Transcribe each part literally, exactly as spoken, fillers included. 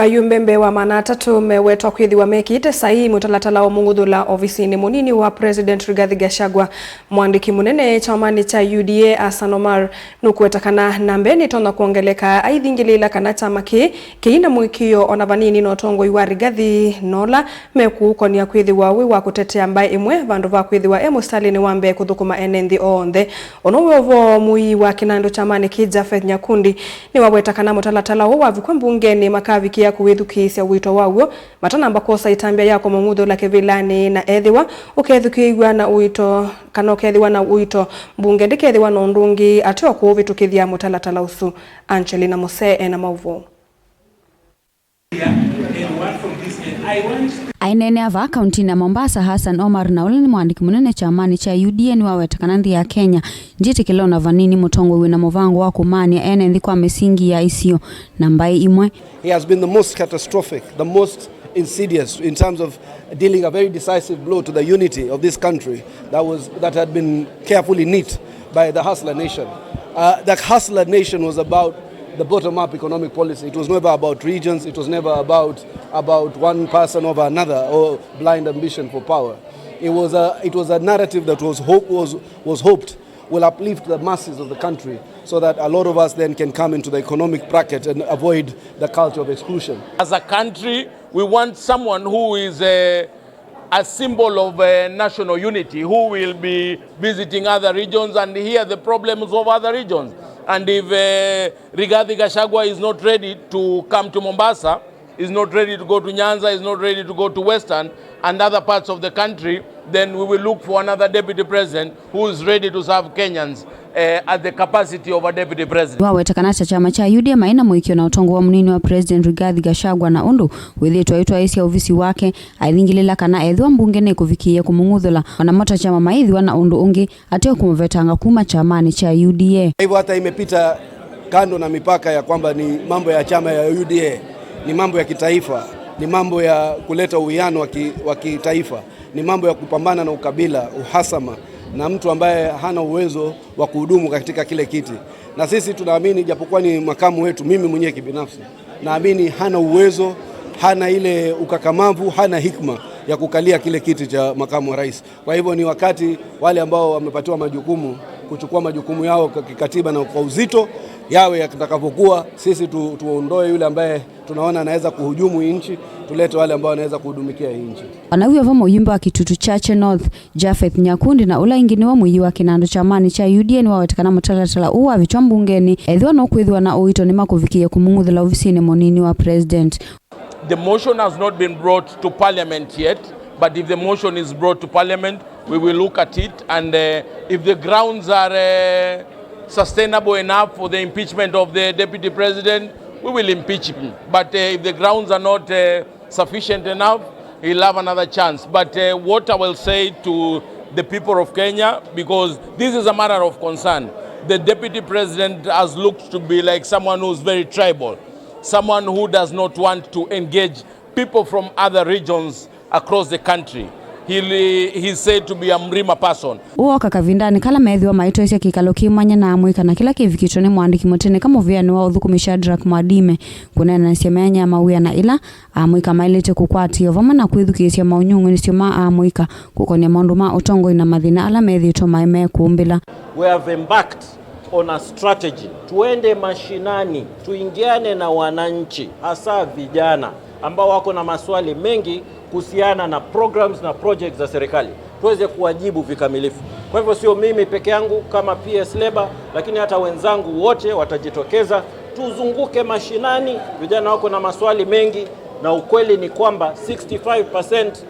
Ayumbe mbee wa maana atatũ mewetwa kwĩthĩwa mekĩte saii mũtalatala wa mũng'uthũla ovisinĩ mũnini wa President Rigathi Gachagua. Mwandĩki mũnene kyamanĩ kya U D A Hassan Omar nũkũweta kana namba ĩno nĩtonya kwongeleka aithingĩlĩĩla kana kyama kĩĩ kĩina mũĩkĩĩo ona vanini na ũtongoi wa Rigathi na ũla mekũũkonia kwĩthĩwa wĩ wa kũtetea mbaĩ ĩmwe vandũ va kwĩthĩwa e mũsitalĩnĩ wa mbee kũthũkũma ene nthĩ onthe. Ũno wĩ ũvoo mũii wa kĩnandũ kyamanĩ kĩĩ Japheth Nyakundi nĩwaweta kana mũtalatala ũũ wavikwa mbungenĩ makavikĩa kũwĩthukĩĩsya ũito waw'o matanamba kwosa ĩtambya ya kũmũng'uthũla kĩvĩlanĩ, na ethĩwa ũkethukĩĩw'a na ũito kana ũkethĩwa na ũito, mbunge ndĩkethĩwa na ũndũ ũngĩ ateo kũũvĩtũkĩthya mũtalatala ũsu. Angelina Mose ena maũvoo. Aineenea vaa kauntinĩ ya Mombasa, Hassan Omar, na ũla nĩ mwandĩki mũnene kyamanĩ kya U D A, nĩwaweta kana nthĩ ya Kenya ndĩtĩkĩla ona vanini mũtongoi wĩna mũvango wa kũmaanĩa ene nthĩ kwa mĩsingi ya isio na mbaĩ imwe. He has been the most catastrophic, the most insidious in terms of dealing a very decisive blow to the unity of this country that was, that had been carefully knit by the Hustler Nation. Uh, the Hustler Nation was about the bottom-up economic policy. It was never about regions. It was never about, about one person over another or blind ambition for power. It was a, it was a narrative that was hope, was, was hoped will uplift the masses of the country so that a lot of us then can come into the economic bracket and avoid the culture of exclusion. As a country, we want someone who is a, a symbol of, uh, national unity, who will be visiting other regions and hear the problems of other regions. And if, uh, Rigathi Gachagua is not ready to come to Mombasa, is not ready to go to Nyanza, is not ready to go to Western and other parts of the country, then we will look for another deputy president who is ready to serve Kenyans, eh, at the capacity of a deputy president. Waweta kana kya kyama kya U D A maĩ na mũĩkĩĩo na ũtongoi wa mũnini wa President Rigathi Gachagua, na ũndũ wĩthĩĩtwe aitwaĩĩsya ovisi wake, aithingĩlĩla kana ethĩwa mbunge nĩkũvikĩĩa kũmũng'uthũla, ona mo ta kyama maĩthĩwa na ũndũ ũngĩ ateo kũmũvetanga kuma kyamanĩ kya U D A. Kwa hivyo hata imepita kando na mipaka ya kwamba ni mambo ya chama ya U D A, ni mambo ya kitaifa, ni mambo ya kuleta uwiano wa ki-, wa kitaifa, ni mambo ya kupambana na ukabila, uhasama, na mtu ambaye hana uwezo wa kuhudumu katika kile kiti. Na sisi tunaamini, japokuwa ni makamu wetu, mimi mwenyewe kibinafsi, naamini hana uwezo, hana ile ukakamavu, hana hikma ya kukalia kile kiti cha makamu wa rais. Kwa hivyo ni wakati wale ambao wamepatiwa majukumu kuchukua majukumu yao kwa kikatiba na kwa uzito, yawe yatakavyokuwa, sisi tu-, tuondoe yule ambaye tunaona anaweza kuhujumu hii nchi, tulete wale ambao wanaweza kuhudumikia hii nchi. Anawia vamwe ũyumbe wa Kitutu Chache North, Japheth Nyakundi, na ũla ĩngĩ nĩwe mũii wa kĩnandũ kyamanĩ kya U D A, nĩwaweta kana mũtalatala ũũ wavĩtwa mbungenĩ, ethĩwa no kwĩthĩwa na ũito nĩmakũvikĩĩa kũmũng'uthĩla ovisinĩ mũnini wa president. The motion has not been brought to parliament yet, but if the motion is brought to parliament, we will look at it, and, uh, if the grounds are, uh, sustainable enough for the impeachment of the deputy president, we will impeach him. But, uh, if the grounds are not, uh, sufficient enough, he'll have another chance. But, uh, what I will say to the people of Kenya, because this is a matter of concern, the deputy president has looked to be like someone who's very tribal, someone who does not want to engage people from other regions across the country. He, he's said to be a Mrima person. Ũũ woka kavindanĩ kala meethĩwa maitwaĩsya kĩkalo kĩ mwanya na amũika, na kĩla kĩvikĩtwe nĩ mũandĩki mũtene ka mũvĩanĩ wa ũthũkũmi Shadrack Mwadime, kũneenanĩsya myanya ya mawĩa na ĩla amũika maĩlĩte kũkwatĩĩwa vamwe na kwĩthukĩĩsya maũnyungunyĩsyo ma amũika kũkonĩa maũndũ ma ũtongoi na mathĩna ala methĩĩtwe maĩ mekũmbĩla. We have embarked on a strategy. Tuende mashinani, tuingiane na wananchi, hasa vijana ambao wako na maswali mengi kuhusiana na programs na projects za serikali, tuweze kuwajibu vikamilifu. Kwa hivyo sio mimi peke yangu kama P S Labour, lakini hata wenzangu wote watajitokeza, tuzunguke mashinani, vijana wako na maswali mengi, na ukweli ni kwamba sixty-five percent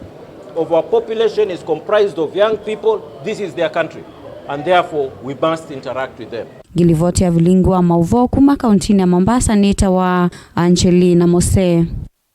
of our population is comprised of young people. This is their country, and therefore we must interact with them. Ngĩlivoti ya vilingi wa maũvoo kuma kauntinĩ ya Mombasa nĩtawa Angelina Mose.